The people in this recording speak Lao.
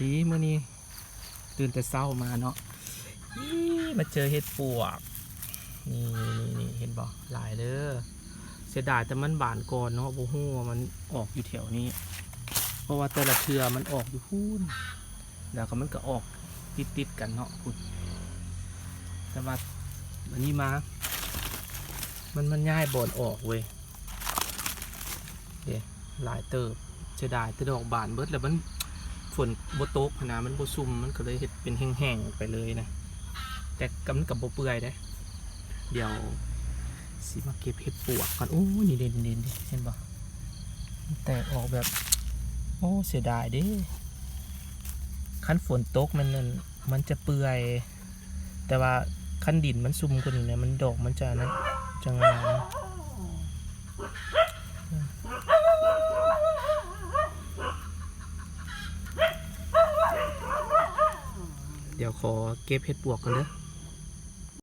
ດີ ມື້ນີ້ຕື່ນແຕ່ເຊົ້າມາເນາະ ອີ ມາເຈີເຫັດປວກ ນີ້ໆໆ ເຫັນບໍ່? ຫຼາຍເດີ. ເສຍດາຍແຕ່ມັນບານກ່ອນເນາະ ບໍ່ຮູ້ວ່າມັນອອກຢູ່ແຖວນີ້ ເພາະວ່າແຕ່ລະເທື່ອມັນອອກຢູ່ພຸ້ນ ແລ້ວກໍມັນກໍອອກຕິດໆກັນເນາະພຸ້ນ. ແຕ່ວ່າອັນນີ້ມາ ມັນ ມັນຍ້າຍບ່ອນອອກເວີຍ. ເດ້ ຫຼາຍເຕີບ ເສຍດາຍແຕ່ດອກບານເບິດ ແລ້ວມັນ ຝົນບໍ່ຕົກຫັ້ນນະ ມັນບໍ່ຊຸ່ມ ມັນກໍເລີຍເຮັດເປັນແຫ້ງໆໄປເລີຍນະ ແຕ່ກໍ ມັນກໍບໍ່ເປື່ອຍເດ້. ດຽວຊິມາເກັບເຫັດປວກກ່ອນ. ໂອ້ຍ ນີ້ເດ້ ເດ້ ເດ້ ເຫັນບໍ່? ມັນແຕກອອກແບບ ໂອ້ ເສຍດາຍເດ້. ຄັນຝົນຕົກແມ່ນນັ້ນ ມັນຈະເປື່ອຍ ແຕ່ວ່າຄັນດິນມັນຊຸ່ມກວ່ານີ້ນະ ມັນ ດອກມັນຈະນັ້ນ ຈະງາມ. ດຽວຂໍເກັບເຫັດປວກກ່ອນເດີ.